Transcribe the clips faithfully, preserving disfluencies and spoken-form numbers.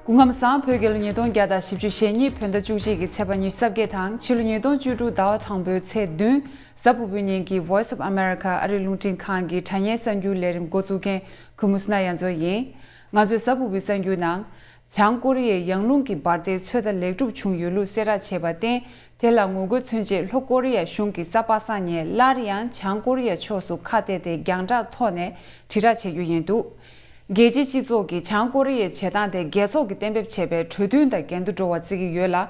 སྐུ་ཁམས་བཟང་། བོད་རྒྱལ་ལོ་ཉིས་སྟོང་བརྒྱ་དང་བཞི་བཅུ་ཞེ་གཉིས་བོད་ཟླ་བཅུ་གཅིག་གི་ཚེས་པ་ཉི་ཤུ་རྩ་བརྒྱད་དང་ཕྱི་ལོ་ཉིས་སྟོང་བཅུ་དྲུག་ཟླ་བ་དང་པོའི་ཚེས་བདུན། གཟའ་ཕུར་བུའི་ཉིན་གྱི་Voice of America ཨ་རིའི་རླུང་འཕྲིན་ཁང་གི་དྲ་བརྙན་གསར་འགྱུར་ལས་རིམ་འགོ་འཛུགས་མཁན་གུས་མོ་སྣ་ཡ་མཚོ་ཡིན། ང་ཚོས་གཟའ་ཕུར་བུའི་གསར་འགྱུར་ནང་། བྱང་ཀོ་རི་ཡས་ཡང་རླུང་གི་འབར་མདེལ་ཚོད་ལྟ་ལེགས་གྲུབ་བྱུང་ཡོད་ལུགས་གསལ་བསྒྲགས་བྱས་པར་བརྟེན། དེ་ལ་ངོ་རྒོལ་མཚོན་ཆེད་ལྷོ་ཀོ་རི་ཡ་གཞུང་གི་གསར་པ་གསར་ཉན་སླར་ཡང་བྱང་ཀོ་རི་ཡ་ཕྱོགས་སུ་ཁ་གཏད་དེ་རྒྱང་བསྒྲགས་ཐོག་ནས་དྲིལ་བསྒྲགས་བྱེད་རྒྱུ་ཡིན་འདུག་རྒྱལ་སྤྱིའི་སྤྱི་ཚོགས་ཀྱིས་བྱང་ཀོ་རི་ཡའི་བྱེད་སྟངས་དེ་རྒྱལ་ཚོགས་ཀྱིས་གཏན་འབེབས་བྱས་པའི་གྲོས་མཐུན་དང་འགལ་འདུ་འགྲོ་བ་བརྩི་གི་ཡོད་ལ།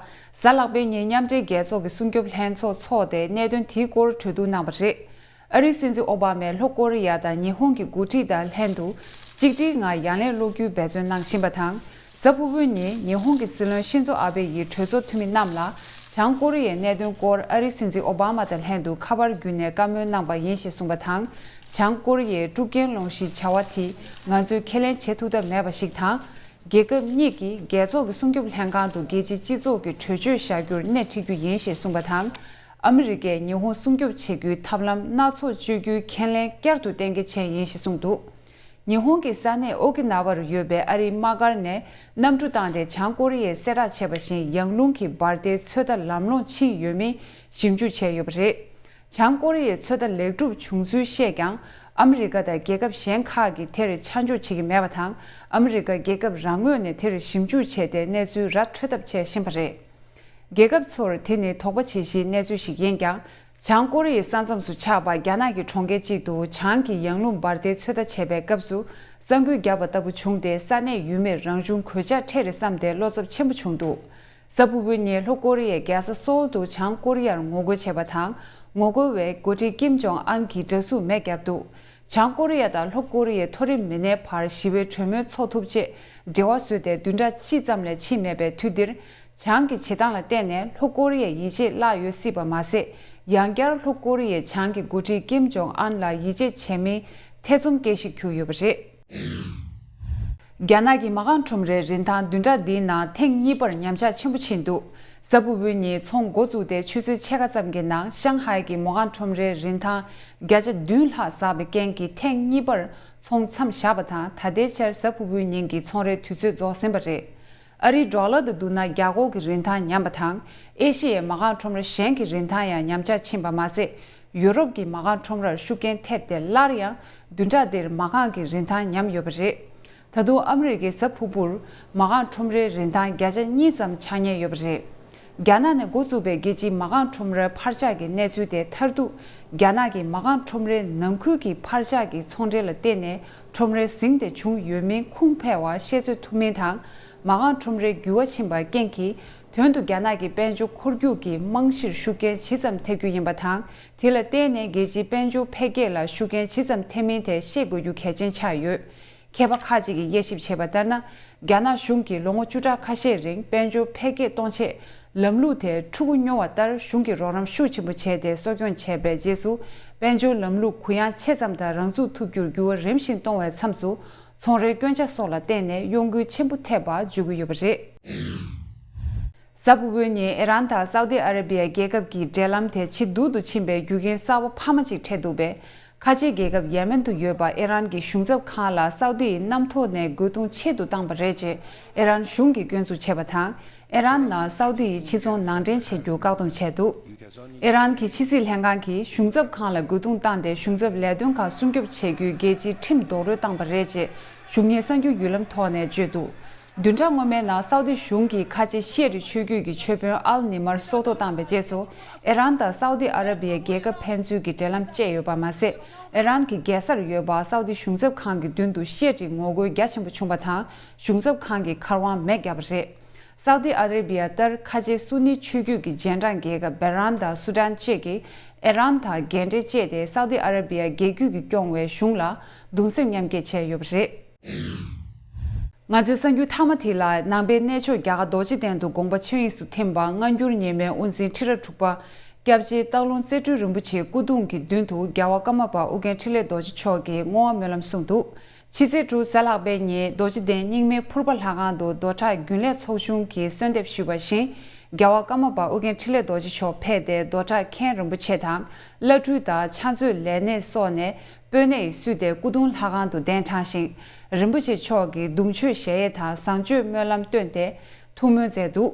གཟའ་ལྷག་པའི་ཉིན་མཉམ་འབྲེལ་རྒྱལ་ཚོགས་ཀྱི་སྲུང་སྐྱོབ་ལྷན་ཚོགས་འཚོགས་ཏེ་གནད་དོན་དེའི་སྐོར་གྲོས་བསྡུར་གནང་བ་རེད། ཨ་རིའི་སྲིད་འཛིན་ཨོ་བྷ་མས་ལྷོ་ཀོ་རི་ཡ་དང་ཉི་ཧོང་གི་འགོ་ཁྲིད་དང་ལྷན་དུ་གཅིག་སྒྲིལ་ངང་ཡང་ལན་སློག་རྒྱུའི་འབད་བརྩོན་གནང་བཞིན་པ་དང་། གཟའ་ཕུར་བུའི་ཉིན་ཉི་ཧོང་གི་སྲིད་བློན་ཤིན་ཛོ་ཨ་བྷེ་ཡིས་གྲོས་ཚོགས་འཐུས་མི་རྣམས་ལ་བྱང་ཀོ་རི་ཡའི་གནད་དོན་སྐོར་ཨ་རིའི་སྲིད་འཛིན་ཨོ་བྷ་མ་དང་ལྷན་དུ་ཁ་པར་བརྒྱུད་ནས་བཀའ་མོལ་གནང་པ་ཡིན་ཞེས་གསུངས་པ་དང་། བྱང་ཀོ་རི་ཡའི་དཀྲུག་རྐྱེན་སློང་གཞིའི་བྱ་བ་དེ་ང་ཚོས་ཁས་ལེན་བྱེད་ཐུབ་ཐབས་མེད་པ་ཞིག་དང་། རྒྱལ་ཁབ་གཉིས་ཀྱིས་རྒྱལ་ཚོགས་ཀྱི་སྲུང་སྐྱོབ་ལྷན་ཁང་དུ་རྒྱལ་སྤྱིའི་སྤྱི་ཚོགས་ཀྱི་གྲོས་ཆོད་བཞག་རྒྱུར་སྣེ་ཁྲིད་རྒྱུ་ཡིན་ཞེས་གསུངས་པ་དང་། ཨ་མི་རི་ཀས་ཉི་ཧོང་སྲུང་སྐྱོབ་བྱེད་རྒྱུའི་ཐབས་ལམ་སྣ་ཚོགས་སྤྱོད་རྒྱུའི་ཁས་ལེན་བསྐྱར་དུ་གཏན་འཁེལ་བྱས་ཡིན་ཞེས་གསུངས་འདུག་ཉི་ཧོང་གི་ས་གནས་ཨོ་ཀི་ན་ཝར་ཡོད་པའི་ཨ་རིའི་དམག་སྒར་ནས་གནམ་གྲུ་བཏང་སྟེ་བྱང་ཀོ་རི་ཡས་གསལ་བསྒྲགས་བྱས་པ་བཞིན་ཡང་རླུང་གི་འབར་མདེལ་ཚོད་ལྟ་ལམ་ལྷོང་ཕྱིན་ཡོད་མིན་ཞིབ་འཇུག་བྱས་ཡོད་པ་རེད། བྱང་ཀོ་རི་ཡའི་ཚོད་ལྟ་ལེགས་གྲུབ་བྱུང་ཚུལ་བཤད་ཀྱང་། ཨ་མི་རི་ཀ་དང་རྒྱལ་ཁབ་གཞན་ཁག་གིས་དེར་ཆ་འཇོག་བྱེད་ཀྱི་མེད་པ་དང་། ཨ་མི་རི་ཀ་རྒྱལ་ཁབ་རང་ངོས་ནས་དེར་ཞིབ་འཇུག་བྱས་ཏེ་གནས་ཚུལ་ར་འཕྲོད་ཐབས་བྱེད་བཞིན་པ་རེད། རྒྱལ་ཁབ་ཚོར་དེ་ནི་དོགས་པ་བྱེད་གཞིའི་གནས་ཚུལ་ཞིག་ཡིན་ཀྱང་། བྱང་ཀོ་རི་ཡའི་ས་མཚམས་སུ་ཆགས་པ་རྒྱ་ནག་གི་གྲོང་ཁྱེར་གཅིག་ཏུ་བྱང་གི་ཡང་རླུང་འབར་མདེལ་ཚོད་ལྟ་བྱས་པའི་སྐབས་སུ་ས་འགུལ་བརྒྱབ་པ་ལྟ་བུ་བྱུང་སྟེ་ས་གནས་ཡུལ་མིར་རང་བྱུང་གོད་ཆག་འཕྲད་རེད་བསམ་སྟེ་བློ་འཚབ་ཆེན་པོ་བྱུང་འདུག་གཟའ་ཕུར་བུའི་ཉིན་ལྷོ་ཀོ་རི་ཡའི་རྒྱལ་ས་སོལ་དུ་བྱང་ཀོ་རི་ཡར་ངོ་རྒོལ་བྱས་པ་དང་། ངོ་རྒོལ་བས་འགོ་ཁྲིད་ཀིམ་ཇོང་ཨན་གྱི་འདྲ་གཟུགས་མེ་བརྒྱབ་འདུག་བྱང་ཀོ་རི་ཡ་དང་ལྷོ་ཀོ་རི་ཡའི་མཐོ་རིམ་མི་སྣའི་བར་ཞི་བའི་གྲོས་མོལ་འཚོགས་ཐུབ་ཆེད་འབྲེལ་བ་བཟོས་ཏེ་བདུན་ཕྲག་གཅིག་ཙམ་ལས་ཕྱིན་མེད་པའི་དུས་འདིར། བྱང་གི་བྱེད་སྟངས་ལ་བརྟེན་ནས་ལྷོ་ཀོ་རི་ཡས་ཡིད་ཆེས་བརླག་ཡོད་སྲིད་པ་མ་ཟད། ཡང་བསྐྱར་ལྷོ་ཀོ་རི་ཡས་བྱང་གི་འགོ་ཁྲིད་ཀིམ་ཇོང་ཨན་ལ་ཡིད་ཆེས་བྱེད་མིན་ཐེ་ཚོམ་སྐྱེ་གཞི་གྱུར་ཡོད་པ་རེད། རྒྱ་ནག་གི་མ་རྐང་ཁྲོམ་རའི་རིན་ཐང་བདུན་ཕྲག་འདིའི་ནང་ཐེངས་གཉིས་པར་ཉམས་ཆག་ཆེན་པོ་ཕྱིན་འདུག་གཟའ་ཕུར་བུའི་ཉིན་ཚོང་འགོ་བཙུགས་ཏེ་ཆུ་ཚོད་ཕྱེད་ཀ་ཙམ་གྱི་ནང་ཤང་ཧའེ་གི་མ་རྐང་ཁྲོམ་རའི་རིན་ཐང་བརྒྱ་ཆ་བདུན་ལྷག་ཟགས་པའི་རྐྱེན་གྱིས་ཐེངས་གཉིས་པར་ཚོང་མཚམས་བཞག་པ་དང་། ད་ལྟའི་ཆར་གཟའ་ཕུར་བུའི་ཉིན་གྱི་ཚོང་རའི་དུས་ཚོད་རྫོགས་ཟིན་པ་རེད། ཨ་རིའི་ཌོ་ལར་དང་བསྡུར་ན་རྒྱ་སྒོར་གྱི་རིན་ཐང་ཉམས་པ་དང་། ཨེ་ཤི་ཡའི་མ་རྐང་ཁྲོམ་ར་གཞན་གྱི་རིན་ཐང་ཡང་ཉམས་ཆག་ཕྱིན་པ་མ་ཟད། ཡུ་རོབ་ཀྱི་མ་རྐང་ཁྲོམ་རར་ཤུགས་རྐྱེན་ཐེབས་ཏེ་སླར་ཡང་བདུན་ཕྲག་འདིར་མ་རྐང་གི་རིན་ཐང་ཉམས་ཡོད་པ་རེད། ད་དུང་ཨ་མི་རི་ཀའི་གཟའ་ཕུར་བུར་མ་རྐང་ཁྲོམ་རའི་རིན་ཐང་བརྒྱ་ཆ་གཉིས་ཙམ་ཆག་ཉེན་ཡོད་པ་རེད། རྒྱ་ནག་ནས་འགོ་བཙུགས་པའི་རྒྱལ་སྤྱིའི་མ་རྐང་ཁྲོམ་རའི་འཕར་ཆག་གི་གནས་ཚུལ་དེ་མཐར་ཐུག་རྒྱ་ནག་གི་མ་རྐང་ཁྲོམ་རའི་ནང་ཁུལ་གྱི་འཕར་ཆག་གི་ཚོང་འབྲེལ་ལ་བརྟེན་ནས་ཁྲོམ་རའི་ཟིང་དེ་བྱུང་ཡོད་མིན་ཁུངས་འཕེར་བ་བཤད་ཚོད་ཐུབ་མིན་དང་། མ་རྐང་ཁྲོམ་རའི་འགྱུར་བ་ཕྱིན་པ་རྐྱེན་གྱིས་དོན་དུ་རྒྱ་ནག་གི་དཔལ་འབྱོར་འཁོར་རྒྱུག་གི་རྨང་གཞིར་ཤུགས་རྐྱེན་ཇི་ཙམ་ཐེབས་རྒྱུ་ཡིན་པ་དང་། དེ་ལ་བརྟེན་ནས་རྒྱལ་སྤྱིའི་དཔལ་འབྱོར་འཕེལ་རྒྱས་ལ་ཤུགས་རྐྱེན་ཇི་ཙམ་ཐེབས་མིན་དེ་ཤེས་དགོས་རྒྱུ་གལ་ཆེན་ཆགས་ཡོད། མཁས་པ་ཁག་ཅིག་གིས་དབྱེ་ཞིབ་བྱས་པ་ལྟར་ན། རྒྱ་ནག་གཞུང་གིས་ལོ་ངོ་བཅུ་ཕྲག་ཁ་ཤས་རིང་དཔལ་འབྱོར་འཕེལ་རྒྱས་གཏོང་ཆེད་ལམ་ལུགས་དེ་ཕྲུ་གུ་སྨྱོ་བ་ལྟར་གཞུང་གིས་རོགས་རམ་ཤུགས་ཆེན་པོ་བྱས་ཏེ་གསོ་སྐྱོང་བྱས་པའི་རྗེས་སུ། དཔལ་འབྱོར་ལམ་ལུགས་གུ་ཡངས་ཆེ་ཙམ་དང་རང་ཚུགས་ཐུབ་རྒྱུར་འགྱུར་བ་རིམ་བཞིན་གཏོང་བའི་མཚམས་སུ། ཚོང་རའི་སྐྱོན་ཆ་སོགས་ལ་བརྟེན་ནས་གཡོ་འགུལ་ཆེན་པོ་ཐེབས་པ་བརྗོད་ཀྱི་ཡོད་པ་རེད། གཟའ་ཕུར་བུའི་ཉིན་ཨི་རན་དང་སའུ་ཏི་ཨ་ར་བི་ཡ་རྒྱལ་ཁབ་ཀྱི་འབྲེལ་ལམ་དེ་ཇེ་སྡུག་ཏུ་ཕྱིན་པའི་རྒྱུ་རྐྱེན་གསར་པ་འཕར་མ་གཅིག་འཕྲད་འདུག་པས། ཁ་ཆེའི་རྒྱལ་ཁབ་ཡེ་མེན་དུ་ཡོད་པ་ཨི་རན་གྱི་གཞུང་ཚབ་ཁང་ལ་སའུ་ཏི་ཡིས་གནམ་ཐོག་ནས་རྒོལ་རྡུང་ཆེད་དུ་བཏང་པ་རེད་ཅེས་ཨི་རན་གཞུང་གིས་སྐྱོན་འཛུགས་བྱས་པ་དང་། ཨི་རན་ནང་སའུ་ཏི་ཡིས་ཕྱི་ཚོང་ནང་འདྲེན་བྱེད་རྒྱུ་བཀག་སྡོམ་བྱས་འདུག་ཨི་རན་གྱི་ཕྱི་སྲིད་ལྷན་ཁང་གིས་གཞུང་ཚབ་ཁང་ལ་རྒོལ་རྡུང་བཏང་སྟེ་གཞུང་ཚབ་ལས་དོན་ཁག་སྲུང་སྐྱོབ་བྱེད་རྒྱུའི་རྒྱལ་སྤྱིའི་ཁྲིམས་རྡོག་རོལ་བཏང་པ་རེད་ཅེས་གཞུང་གཉེར་གསར་འགྱུར་བརྒྱུད་ལམ་ཐོག་ནས་བརྗོད་འདུག་བདུན་ཕྲག་སྔོན་མའི་ནང་སའུ་ཏི་གཞུང་གིས་ཁ་ཆེ་ཤེ་ཨ་རི་ཆོས་བརྒྱུད་ཀྱི་ཆོས་དཔོན་ཨལ་ནི་མར་སྲོག་ཐོག་བཏང་པའི་རྗེས་སུ། ཨི་རན་དང་སའུ་ཏི་ཨ་ར་བི་ཡའི་རྒྱལ་ཁབ་ཕན་ཚུན་གྱི་འབྲེལ་ལམ་བཅད་ཡོད་པ་མ་ཟད། ཨི་རན་གྱི་རྒྱལ་སར་ཡོད་པ་སའུ་ཏི་གཞུང་ཚབ་ཁང་གི་མདུན་དུ་ཤེ་ཨ་རིའི་ངོ་རྒོལ་རྒྱ་ཆེན་པོ་བྱུང་བ་དང་། གཞུང་ཚབ་ཁང་གིས་མཁར་དབང་མེ་བརྒྱབ་པ་རེད། སའུ་ཏི་ཨ་ར་བི་ཡ་ལྟར་ཁ་ཆེའི་སུ་ནི་ཆོས་བརྒྱུད་ཀྱི་རྗེས་འབྲང་རྒྱལ་ཁབ་བེ་རན་དང་སུ་ཌན་བཅས་ཀྱིས་ཨི་རན་དང་འགལ་འབྲེལ་བཅད་དེ་སའུ་ཏི་ཨ་ར་བི་ཡ་རྒྱལ་བརྒྱུད་ཀྱིས་སྐྱོང་བའི་གཞུང་ལ་གདུང་སེམས་མཉམ་སྐྱེད་བྱས་ཡོད་པ་རེད། ང་ཚོའི་གསར་འགྱུར་མཐའ་མ་དེ་ལ། ནང་པའི་གནས་མཆོག་རྒྱ་གར་རྡོ་རྗེ་གདན་དུ་དགོངས་པ་ཆོས་དབྱིངས་སུ་ཐིམ་པ་སྔ་འགྱུར་ཉི་མའི་དབུ་འཛིན་ཁྲི་རབས་དྲུག་པ་སྐྱབས་རྗེ་སྟག་ལུང་རྩེ་སྤྲུལ་རིན་པོ་ཆེའི་སྐུ་གདུང་གི་མདུན་དུ་རྒྱལ་བ་ཀརྨ་པ་ཨོ་རྒྱན་འཕྲིན་ལས་རྡོ་རྗེ་མཆོག་གིས་བསྔོ་བ་སྨོན་ལམ་གསུངས་འདུག་ཕྱི་ཚེས་དྲུག་གཟའ་ལྷག་པའི་ཉིན་རྡོ་རྗེ་གདན་རྙིང་མའི་ཕུར་པ་ལྷ་ཁང་དུ་རྡོ་བྲག་རྒྱུན་ལས་ཚོགས་ཆུང་གིས་གསོལ་འདེབས་ཞུས་པ་བཞིན། རྒྱལ་བ་ཀརྨ་པ་ཨོ་རྒྱན་འཕྲིན་ལས་རྡོ་རྗེ་མཆོག་ཕེབས་ཏེ་རྡོ་བྲག་མཁན་རིན་པོ་ཆེ་དང་བླ་སྤྲུལ་དང་ཕྱག་མཛོད་ལས་སྣེ་སོགས་ནས། སྤོས་སྣེ་ཡིས་བསུས་ཏེ་སྐུ་གདུང་ལྷ་ཁང་དུ་གདན་དྲངས་ཤིང་། རིན་པོ་ཆེ་མཆོག་གིས་གདུང་མཆོད་ཞལ་དབྱེ་དང་བཟང་སྤྱོད་སྨོན་ལམ་བཏོན་ཏེ་ཐུགས་སྨོན་མཛད་འདུག་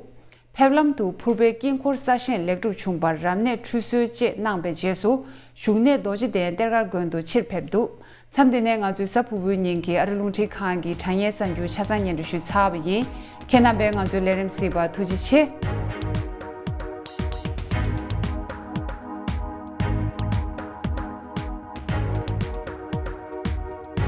ཕེབས་ལམ་དུ་ཕུར་པའི་དཀྱིལ་འཁོར་གསར་བཞེངས་ལེགས་གྲུབ་བྱུང་བར་རབ་གནས་ཁྲུས་གསོལ་བཅས་གནང་བའི་རྗེས་སུ་བཞུགས་གནས་རྡོ་རྗེ་གདན་གཏེར་སྒར་དགོན་དུ་ཕྱིར་ཕེབས་འདུག་མཚམས་འདི་ནས་ང་ཚོའི་གཟའ་ཕུར་བུའི་ཉིན་གྱི་ཨ་རི་རླུང་འཕྲིན་ཁང་གི་དྲ་བརྙན་གསར་འགྱུར་ཆ་ཚང་སྙན་སྒྲོན་ཞུས་ཚར་བ་ཡིན། ཁྱེད་རྣམ་པས་ང་ཚོའི་ལས་རིམ་གཟིགས་པར་ཐུགས་རྗེ་ཆེ།